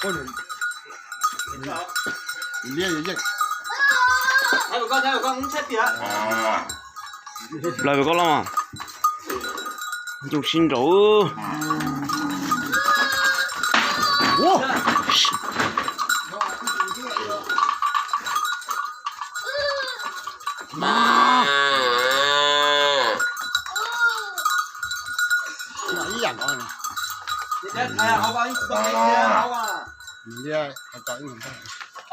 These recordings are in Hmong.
Plaws koj los mas. Yooj sib nraus.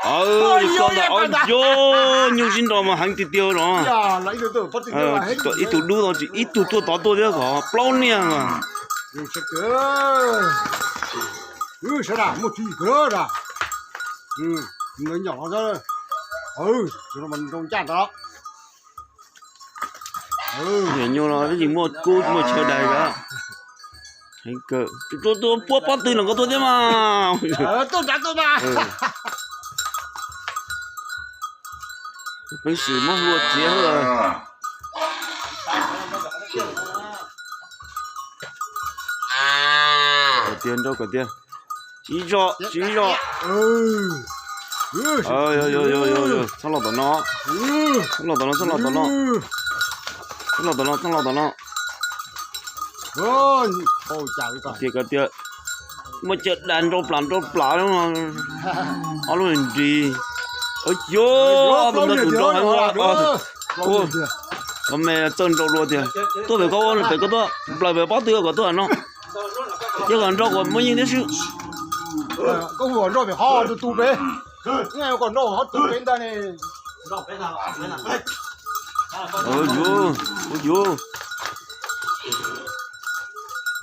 Ua li ko ntag. Os, yooj sib nraus mas heev tiag tiag los. Ib tug dub tau tsis ib tug tuaj tod tuaj thiab kom plaub niag mas. Sawv daws muaj tsis kawg da. Nws nyom no, nrau ncaj ntawd. Niam nyuj no twb tsis muaj kub muaj chaw daig li. Heev kawg. Tus puab pob tw no koj tuaj thiab mas. Peev xwm muab hlua txiav. Kom tiag nrau kom tiag. Siv zog siv zog. Txhob los tom no. Txhob los tom no, txhob los tom no. Txhob los tom no, txhob los tom no. Tiag tiag. Muaj cawm dag nrau plam nrau plam. Ob lub nrig. Yog tus ntawd tus nrau heev. Ua me txawj nrau dua tiag. Tuaj pem koj ua pem koj tuaj, nplaws pem pob tw kom tuaj no. Ces kom nrau kom muaj yeej thiab xwb. Koj hu kom nrau pem qhov tus tus pem. Kom nrau qhov tus pem ntag ne. Yuav, yuav.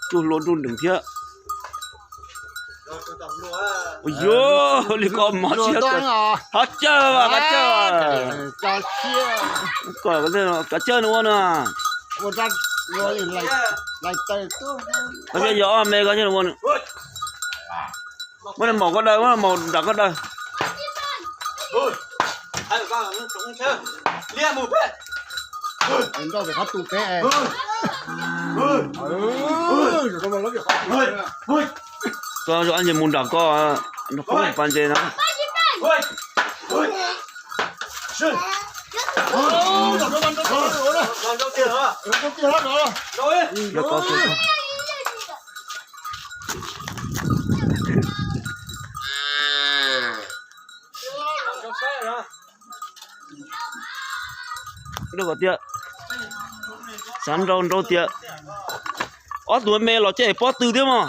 Tsuj hlua nruj nreem thiab. Yuav li ko mov tsis, qhov cawj, qhov cawj. Kav cawj no ua na. Qhov cawj yog ob me ko ua na. Muab maum koj daws, muab maum nram koj daws. Koj mus nram koj, nrog kuv pas ntses no. Tias xav nrau nrau tias ob tug me los caij pob tw thiab mog.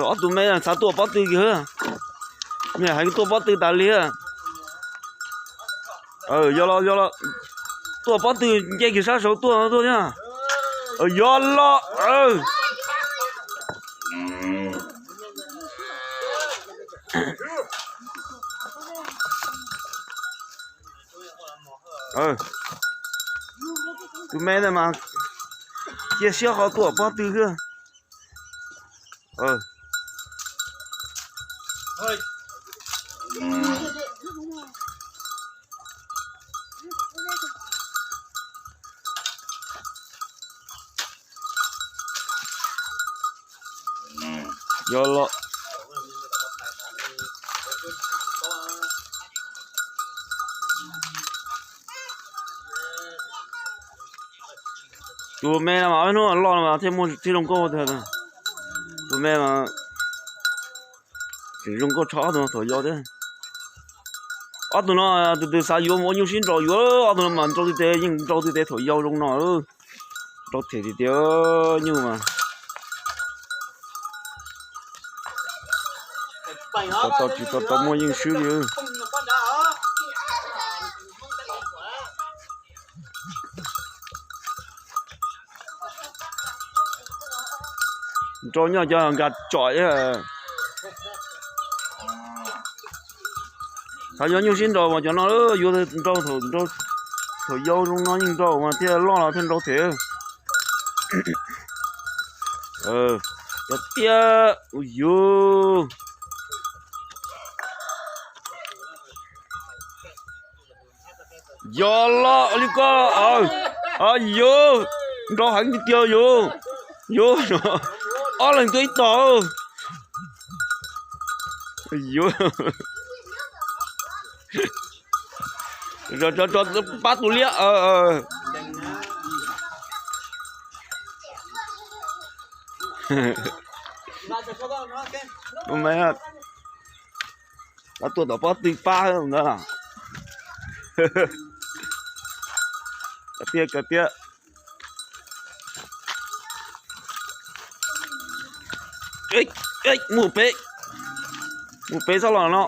Ob tug me xav tuaj pob tw kiag. Niam heev tuaj pob tw tas li. Yog los, yog los. Tuaj pob tw nce kiag sab saud tuaj tuaj thiab. Yog los. Tus me ntawd mas cia siab qhov tuaj pob tw xwb. Yog los. Tus me no mas hnub loj no mas thiaj muaj tib zoo nkauj tiag. Tus me mas tseem zoo nkauj tshaj ob tug no thaum yau thiab. Ob tug no tus twg xav yuav mus ua nyuj sib nraus yuav, ob tug no mas nrau twb teb, yeej nrau twb teb thaum yau zoo no. Nrau them tiag tiag nyuj mas. Tau tsis tau tau muaj yeej swb li. Nrau nyob cov nkag tsom. Xav yuav nyuj sib nraus mas cov no yuav nrau thaum yau zoo no yeej nrau mas thiaj loj los thiaj nrau them. Cov tiab, ua yus. Yog los li ko, yus, nrau heev tiag tiag yus, yus, ob leeg tuaj ib tog. Yuav, tso, tso, tso, pab tus liab. Tus me, pab tuaj tom pob tw pab ntawd. Kav tiag, kav tiag. Mus pem, mus pem txhob los no.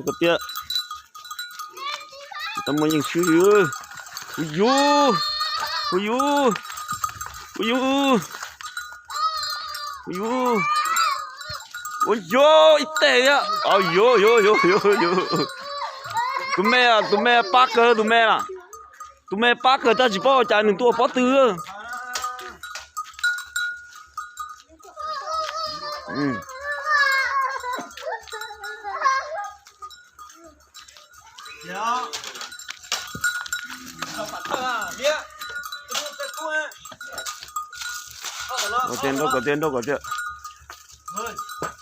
Kav tiag. Tau muaj yeej swb li. Ua yus, ua yus, ua yus, ua yus, ua yus ib teg thiab. Au yus, yus, yus, yus, yus. Tus me, tus me pab kawg tus me na. Tus me pab kawg tab tsis paub ua cas nws tuaj pob tw. Nrauj kom tiag, nrauj kom tiag.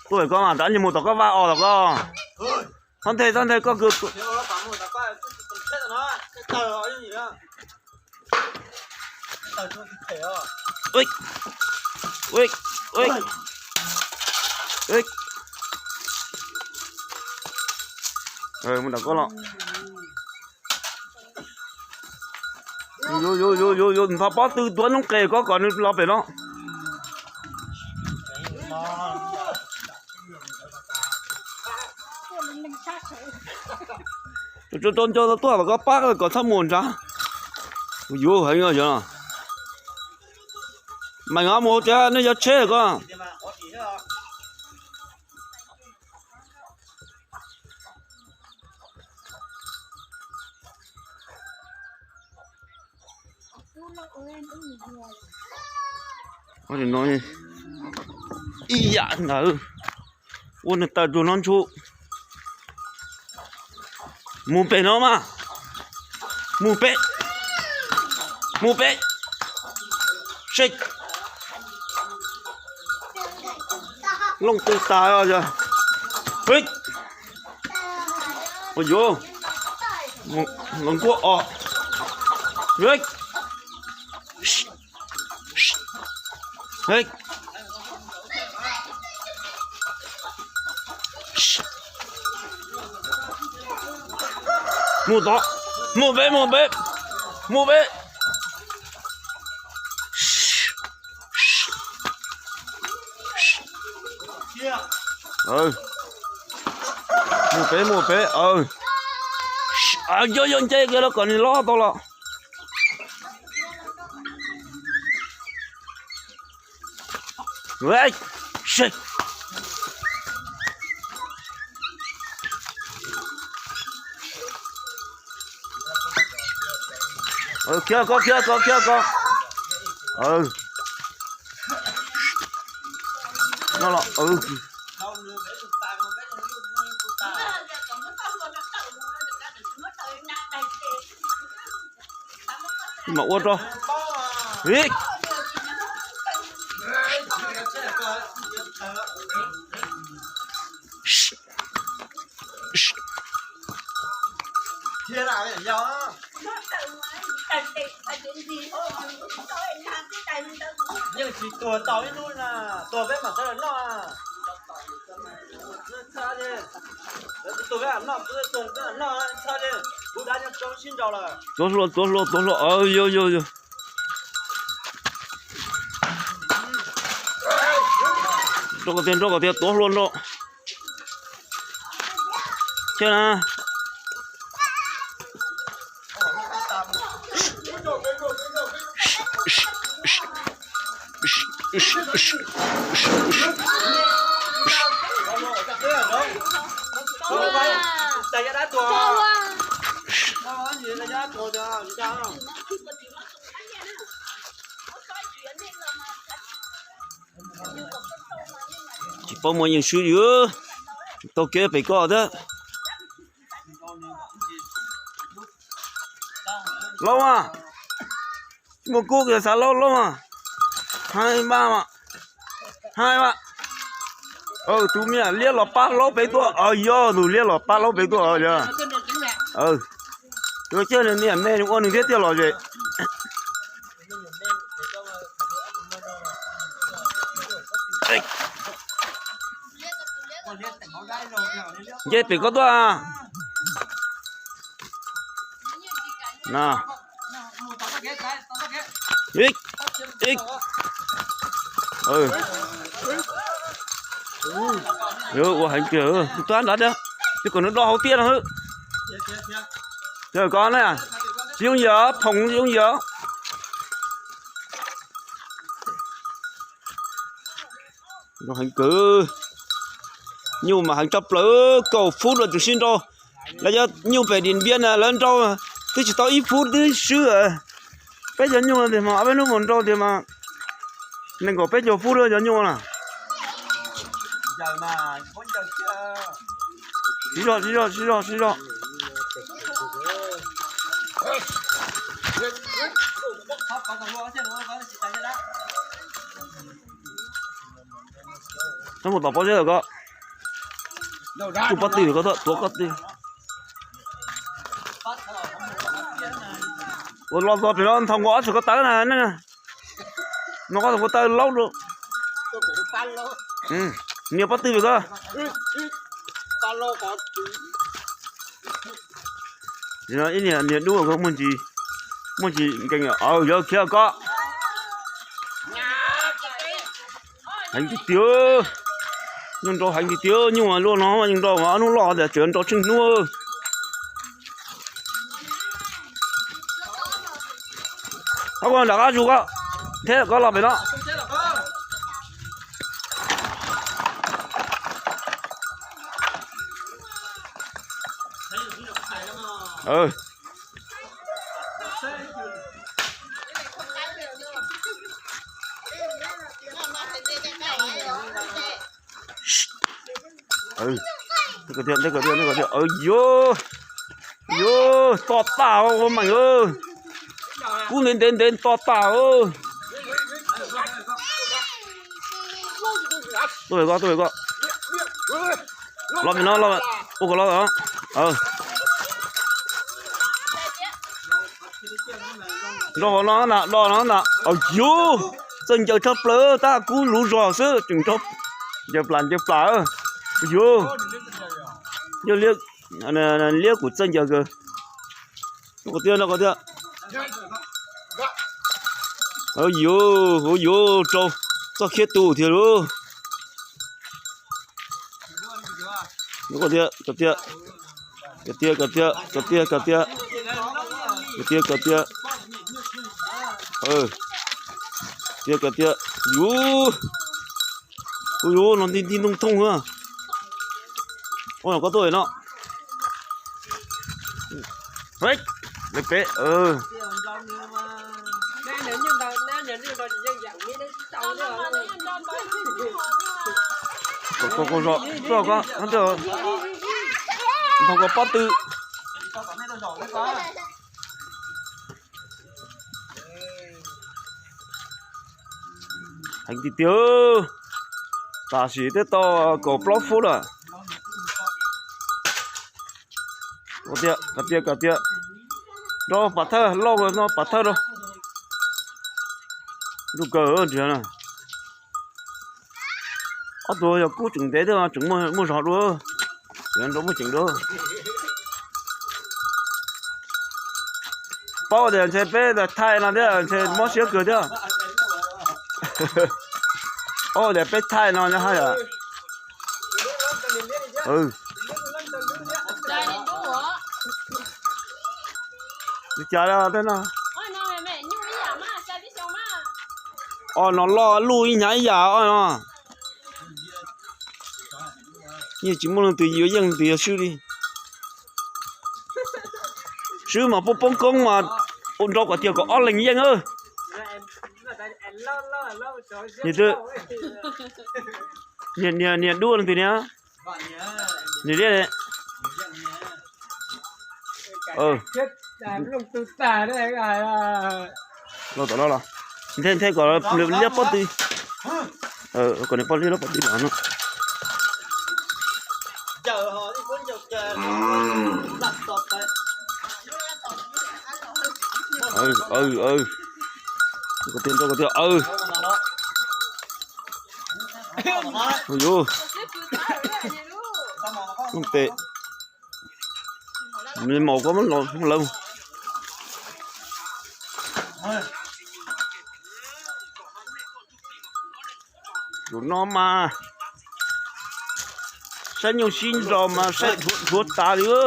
Tuaj koj mas, tab sis mus tom koj vaj os tom koj. Txhob nthe, txhob nthe koj kws. Mus nram koj los. Yus, yus, yus, yus, yus nthos pob tw tuav noob qes koj kom nws los pem no. Tso, tso, tso, tso tuaj kom koj pab kom txhob mus nrad. Yus heev os. Meem, mus hauv tsev, nej cov tsheb koj. Ib yam ntawd, ua nws taw rau no ntsub. Mus pem no mas. Mus pem. Mus pem. Seb. Looj twg tas os. Ua yuav los nkuaj os. Mus tod, mus pem, mus pem, mus pem. Mus pem, mus pem. Yog, yog nce kiag los kom nws lob tau los. Khiav koj, khiav koj, khiav koj. No los. Mam ua rau. Yeej tsis tuag tau ib lub na, tuag peb mam sawv daws noj. Tuag peb mam noj, tuag peb mam noj, txhob li, kuv dav nyob tso sib nraus lawm. Tuav hlo, tuav hlo, tuav hlo, yog, yog, yog. Nrauj kom tiag, nrauj kom tiag, tuav hlo nrauj. Thiab na. Tsis paub muaj yeej swb li, tau kev pem koj thiab. Laub mas, tsis muaj kub kiag xav laub laub mas. Haib mas, haib mas. Tus me liab los pab laub pem tuaj, yog tus liab los pab laub pem tuaj yog. Tus me me ua nws thiab tiag los es. Nce pem koj tuaj. Ua heev tiag, tuaj nrad, ces kom nws do hauv tiaj no. Koj na, tsis yooj yim, phoom tsis yooj yim. Heev kawg, nyuj mas heev tshaj plaws, kaum fub los tseem sib nrau. Lawv cov nyuj pem Dim Npiab na lawv nrau twb tsis tau ib fub twb swb. Peb cov nyuj tiag mas ob peb hnub mus nrau tiag mas nees nkaum peb caug fub cov nyuj na. Siv zog, siv zog, siv zog, siv zog. Txhob mus tom pob zeb ko. Tsuj pob tw ko, tuav pob tw. Ua los txog pem no nthos nkaus ob txhais ko taw na. No koj txhais ko taw laub rau. Nias pob tw ko. Ib niag niag dub ko muaj ntsis, muaj ntsis nkees, yog khiav ko. Heev tiag tiag, nyuj nrau heev tiag tiag, nyuj luaj no nyuj nrau mas ob hnub loj tias tseem nrau tsheej hnub. Koj nram qab zus ko, thiab koj los pem no. Yog, yog, to tas ua meem. Kub ntev ntev ntev to tas. Tuaj ko, tuaj ko. Los pem no, ua kom los. Nrau hauv no na, do no na. Yog, txawj ncaws tshaj plaws, tab kub luv zog xwb tseem nrau. Ncaws plas ncaws plas. Yog, yog liab, liab kuj txawj ncaws kawg. Nrau ko tiag, nrau ko tiag. Yog, yog, rau txoj khiab tu thiab lauj. Nrau ko tiag, ko tiag. Ko tiag, ko tiag, ko tiag, ko tiag. Ko tiag, ko tiag. Ko tiag, ko tiag. Yog, yog, no nti nti ntoo thooj na. Ua no koj tuaj no. Peb, peb. Kom, kom, kom zog, zog ko, nthos ko pob tw. Heev tiag tiag, tam sim twb tau kaum plaub fub lawm. Ko tiag, ko tiag, ko tiag. Nrau pam thawj, lauj no pam thawj rau. Ntuj kawg nrhiav na. Ob tug yog kub tseem ntev thiab tseem muaj zog dua. Nrau muaj ceem dua. Paub tias ntshe peb thaij no thiab ntshe mob siab kawg thiab. Paub tias peb thaij no haj yam. Ua cas no, o no loj luj ib hnyav ib yam o no. Yeej tsis muaj leej twg yuav yeej, leej twg yuav swb li. Swb mas poob poob koob mas ua nrau kom tias kom ob leeg yeej. Niag, niag, niag dub leej twg niag, niag liab. Los tom no los. Nthe nthe kom liab pob tw. Kom nws poj liab pob tw los no. Ko tiag, nrau ko tiag, aw. Ua yuv, tes, maum ko muab los lawm. Tus no mas saib nyuj sib nraus mas saib dhuav tas li.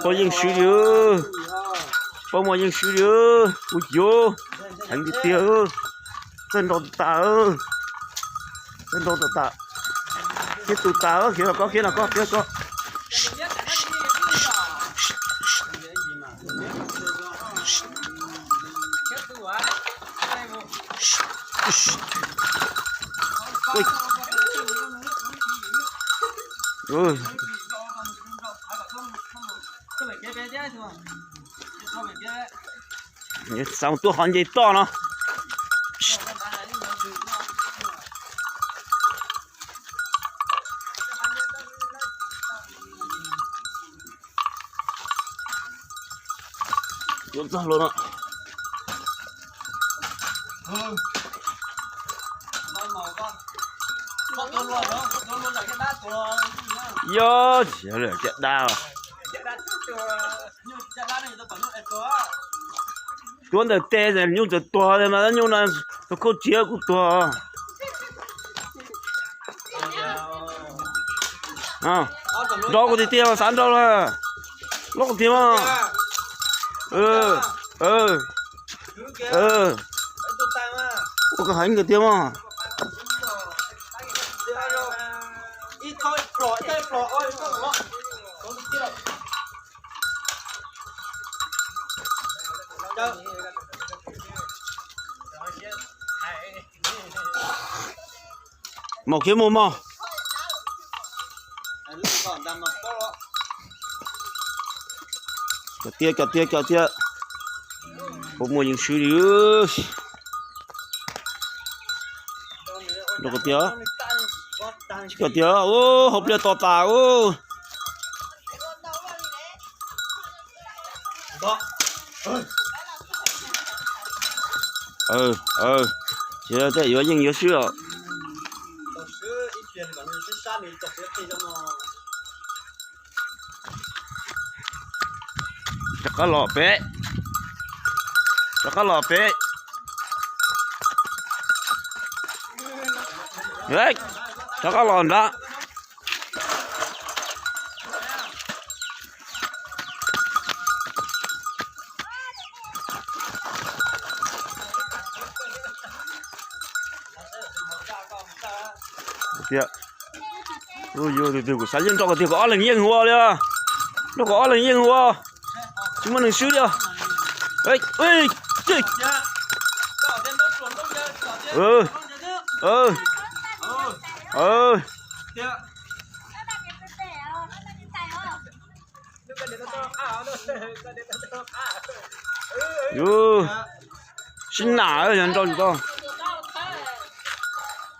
Pab yeej swb li, pab muaj yeej swb li. Ua yuv, heev tiag tiag. Txawj nrau tas, txawj nrau tas. Khiav tus tas, khiav los koj, khiav los koj, khiav koj. Xav tuaj qhov nce toj no. Yuav txog los no. Yog, caj dab. Tuav ntawm tes nyuj txawm tuag mas nyuj no tus khauj tsiav kuj tuag. Nrau kuv tiag tiag, xav nrau lawm. Loj tiag mas. Ua koj heev tiag tiag mas. Maum khiav mus mog. Kom tiag, kom tiag, kom tiag. Puas muaj yeej swb li. Rau kom tiag. Tsis kom tiag, hauv pliaj to tas. Tsis tej yuav yeej yuav swb os. Rov qab los pem. Rov qab los pem. Rov qab los nrad. Tiag. Ua yuv, tus twg kuv xav yeej nrau kom tiag, kom ob leeg yeej ua li. Nrau kom ob leeg yeej ua. Tsis muaj neeg swb li. Yuav sib nam yog nrau tsis tau.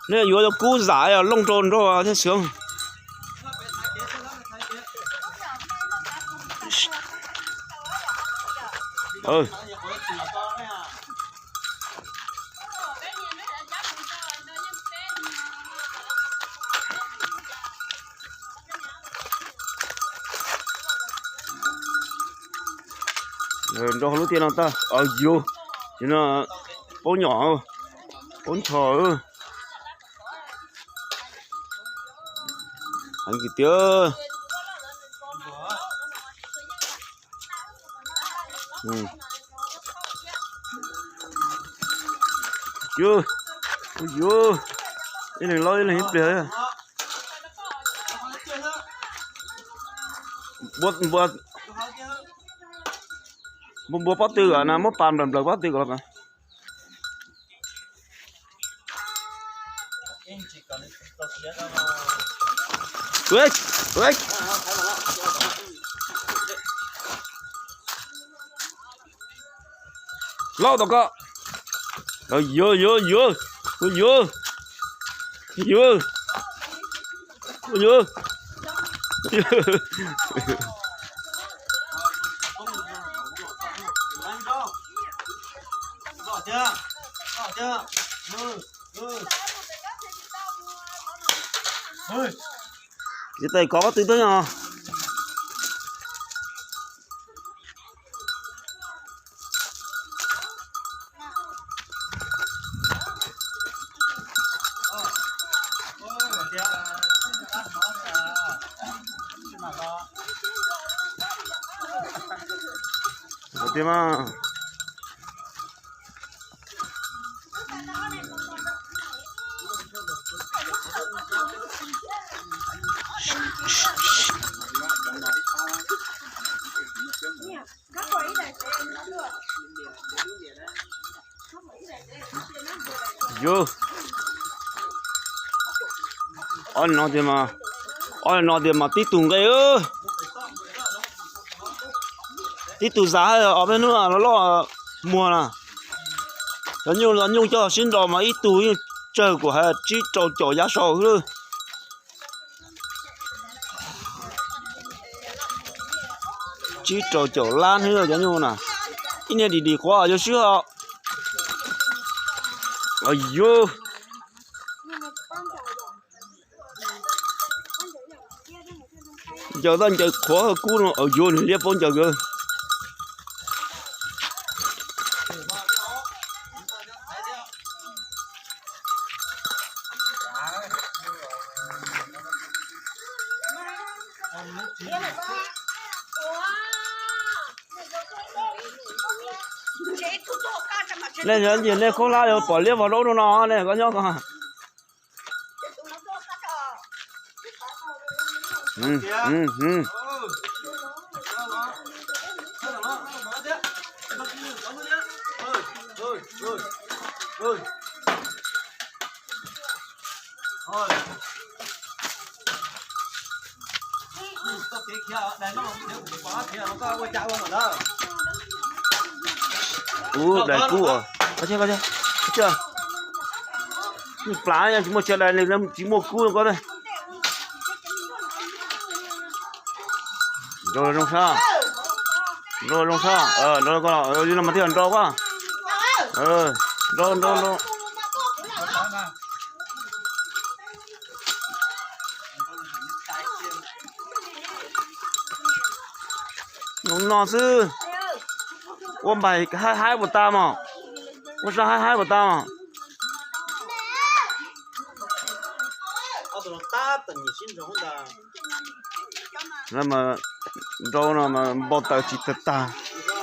Nej yuav kub zam yog looj rau nrau thiab xwb. Nrau hauv lub tiaj no tag. Yuav, no, paub nyom, paub ntsho. Heev tiag. Yuav, yuav, ib leeg laub ib leeg ib pliag. Npua, npua, npua pob tw os, muab pas nplawm nplawm pob tw kom los. Lauj tom ko. Yuav, yuav, yuav, yuav, yuav, yuav. Ces tais kov pob tw tuaj nyob. Tiag mas. Yus, ob no tiag mas, ob no tiag mas tib tug nqe, tib tug zam ob peb hnub los loj muag na. Cov nyuj los nyuj coj sib nraus mas ib tug yeej tsawg kuv hais tsib rau caum yav saud xwb. Tsib rau caum lab hnub cov nyuj na. Ib niag dim dim qhuav yuav swb os. Yus, ncaws toj ncaws qhuav kub no, yus nws liab paub ncaws kawg. Nej nyob ncig nej khaub hlab yuav pom liab vog rau ub rau no ne, koj nyob ko. Ub, dais kub os. Nws plav tsis muaj tsia dais li, tsis muaj kub ko. Nrau zoo sab, nrau zoo sab, nrau ko, li no mas thiaj nrau ko. Nrau, nrau, nrau. Zoo no xwb. Ua npaim haib haib puas tas mos? Ua sab haib haib puas tas mos? Nrau no mas npau taws tsis tag tag,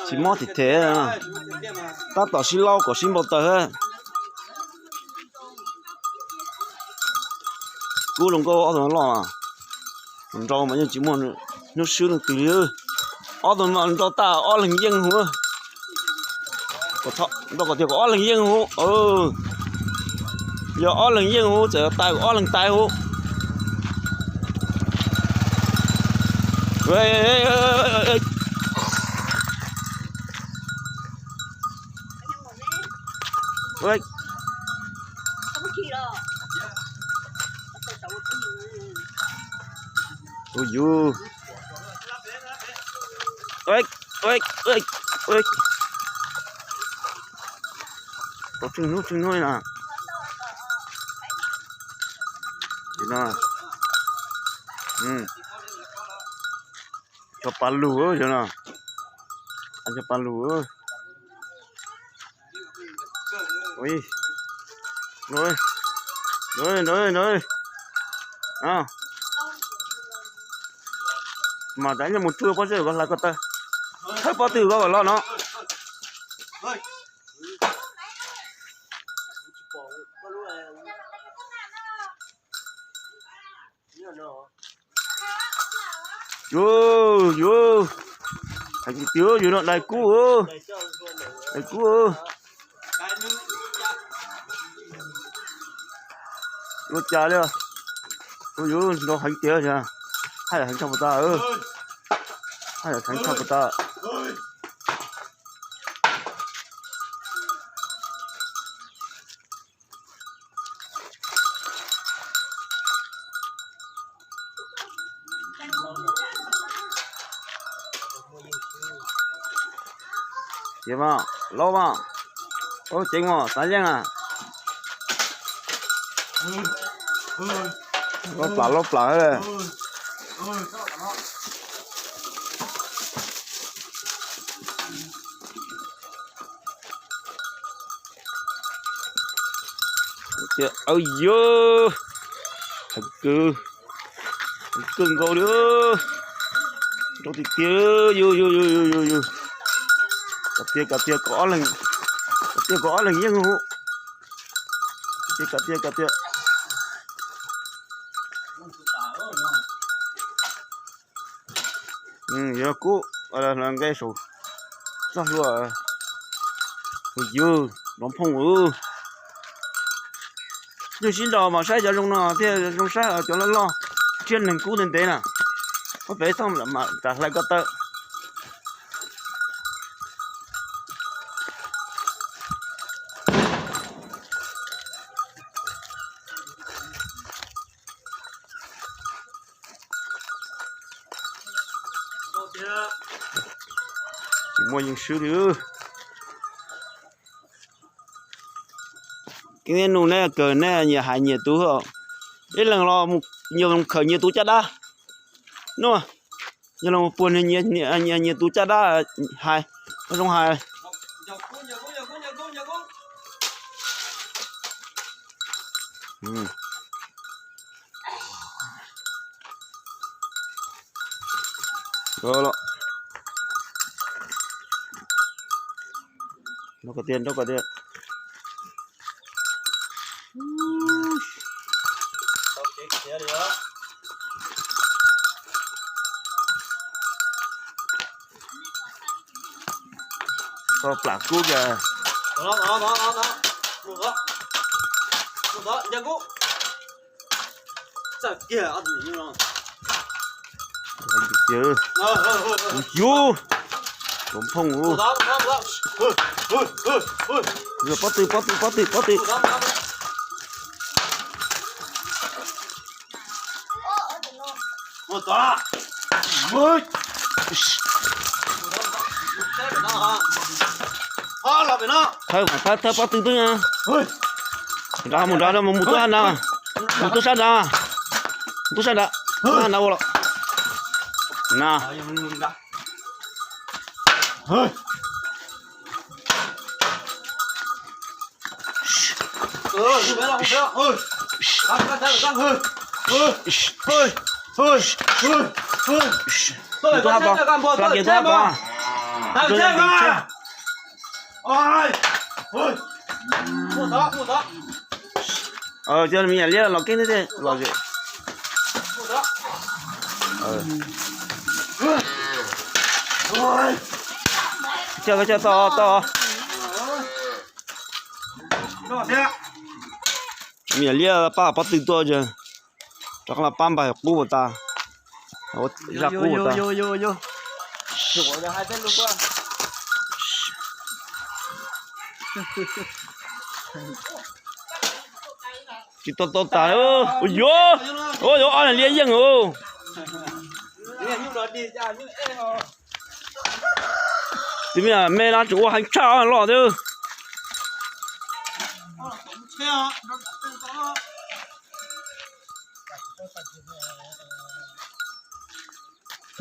tsis mob them them. Tab tom sib laub kom sib npau taws. Kub zoo nkauj ob tug no loj. Nrau mas yeej tsis muaj hnub swb leej twg li. Ob tug no nrau tag ob leeg yeej huv. Nrau kom tias kom ob leeg yeej huv. Yog ob leeg yeej huv txawm tais kom ob leeg tais huv. Ui yus. Tau tsheej hnub tsheej hnub li na. Cov pas lug no, cov pas lug. Mas tas yeej mus tsuj pob zeb ko hlais ko taw. Thawb pob tw ko kom los no. Yus, yus, hais tias yus no dais kub, dais kub. Ua cas li, ua yus nrau heev tiag, haj yam heev tshaj puas tas, haj yam heev tshaj puas tas. Ces mas, laub mas, laub ceev mas, xav yeej na. Laub plam, laub plam. Tias, aw yog, heev kawg, heev kawg nkaus li, nrau tiag tiag, yus, yus, yus, yus, yus, yus. Kav tiag, kav tiag, kav ob leeg, kav tiag, kav ob leeg yeej, kav tiag, kav tiag, kav tiag. Yog kub, nqe saum txoj hlua, yus, Npov Phooj, yus sib nraus mas saib cov zoo no thiaj zoo saib, cov loj loj, thiab neeg kub ntev ntev na. Muab pem txhob mam ras hlais ko taw. Tsis muaj yeej swb li. Kev nug nej kawg, nej nyias hais nyias tus, ib leeg los nyias khawm nyias tus caj dab. Nua, yog los puag nyias tus caj dab hais, zoo hais. Nrau kom tiag, nrau kom tiag. Tau plam kub kiag. Yus, Npov Phooj, pob tw, pob tw, pob tw, pob tw. Thawb, thawb, thawb pob tw twg. Nrad mus, nrad mus, mus tuaj sab nrad. Mus tuaj sab nrad. Mus tuaj sab nrad. Tuaj sab nrad ua los. Na. Tus hab ko, hla kiag tus hab ko. Coj me nyuam liab los keeb thiab los zem. Coj, coj tau, tau. Me nyuam liab pab pob tw tuaj, rov qab los pab npaj qub tas, zaj qub tas. Tsis tau tau tas. Ua yuav, ua yuav ob niag liab yeej os. Tus me nyuam me no tseem ua heev tshaj os, loj thiab.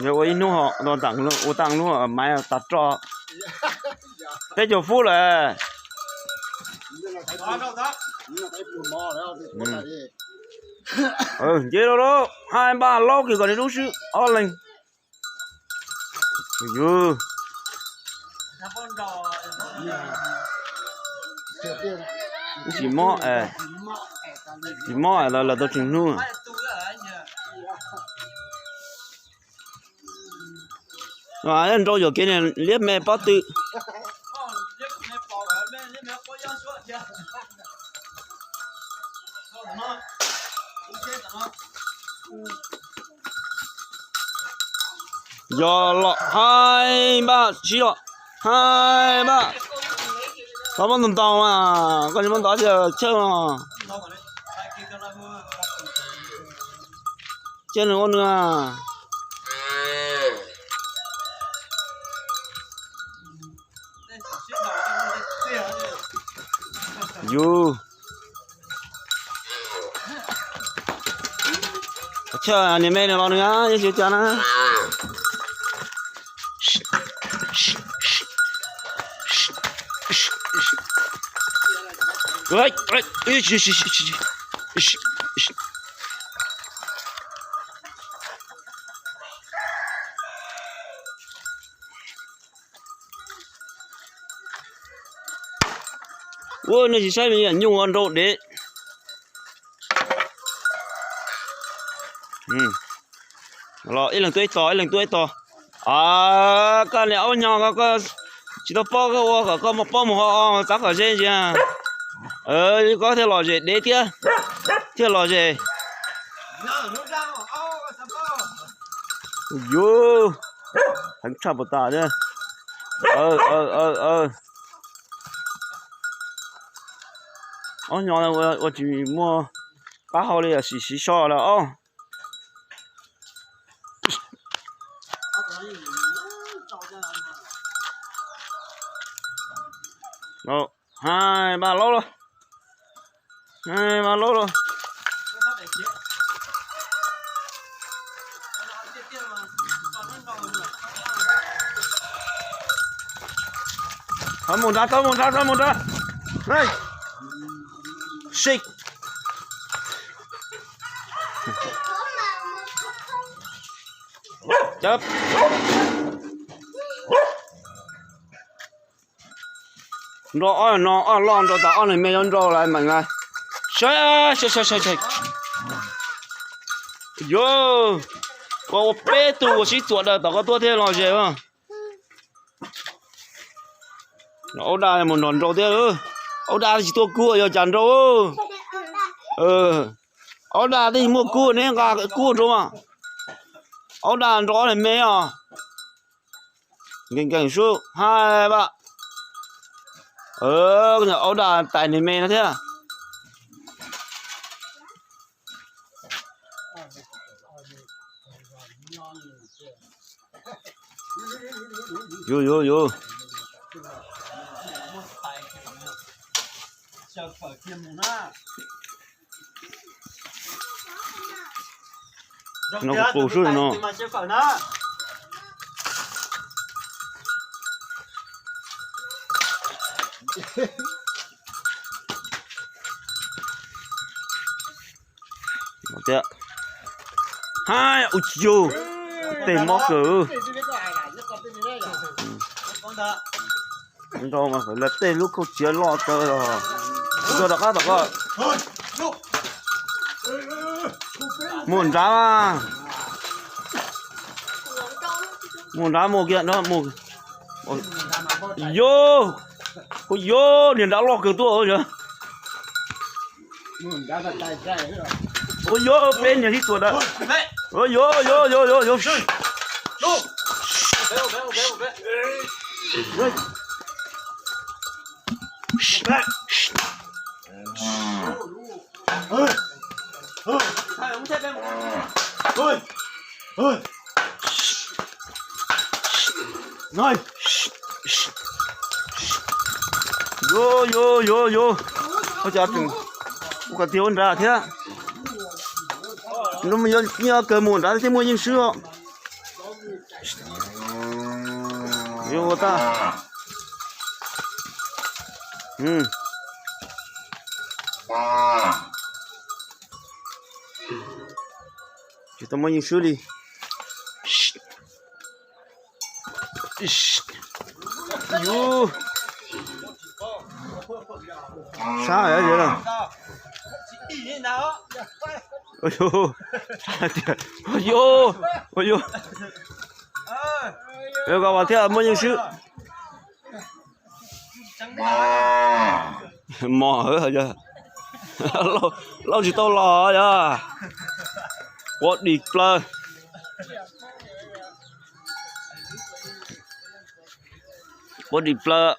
Yog ua ib hnub ho ua tag hnub mas tas roj. Peb caug fub lawm. Nce rau lawm, hab npaj laub kiag kom nws lub swb ob leeg. Yus, tsis mob, tsis mob los lawv tau tseem hnub. Nrau yuam kev niag liab me pob tw. Yog los haib npaj, sib los haib npaj. Koj muab ntau ntau mas, koj tsis muab ntau tiag chawj mas. Chawj nws ua nws. Yus. Chawj niam me nws los nws yeej tsis ua cas na. Ua nej tsis saib me nyuam nyuj ua nrau dev. Los ib leeg tuaj ib tos, ib leeg tuaj ib tos. Koj niam aub nyo ko, koj tsis tau paub koj ua kom koj paub mus ho txav kom ze ntsia. Koj thiaj lom zem dev thiab, thiaj lom zem. Yus, heev tshaj puas tas thiab. Aub nyo ua tsis muaj qab hau li, siv siv so lawm os. Haib npaj laub los, haib npaj laub los. Txhob mus nrad, txhob mus nrad, txhob mus nrad. Sib. Nrau ob no, ob loj nrau tas ob niag me yuav nrau lawm meem na. Saib, saib, saib, saib. Yus, koj ua peb tug ua sib txuas daws tom koj tuaj thiaj lom zem. Aub daj mus nrog nrau thiab. Aub daj tsis tuaj kub yog cas nrau. Aub daj twb muaj kub neb nqa kub nrau mas. Aub daj nrau ob niag me os. Nkees nkees sub haib npaj. Aub daj tais niag me no thiab. Yus, yus, yus. No kuv pus sub no. Hab, ua cas yug tej mob kawg. Nrau mas lawv tej lub kauj txiav loj kawg os. Ua rau tom qab tom koj. Mus nrad mas. Mus nrad mus kiag no mus. Yog, ua yog niag nrad loj kawg tuaj. Ua yog peb niag sib tua ntawd. Ua yog yog yog yog yog. Yuav yuav yuav yuav, ua cas tseem ua kom tiag ua nrad thiab. Nws yuav nyiaj kawg mus nrad thiaj muaj yeej swb os. Yuav ua tag. Tsis tau muaj yeej swb li. Yus, sab. Ua yus, ua yus, ua kom thiaj muaj yeej swb. Mos, Lauj tsis tau los yog. Quav dim plaws. Quav dim plaws.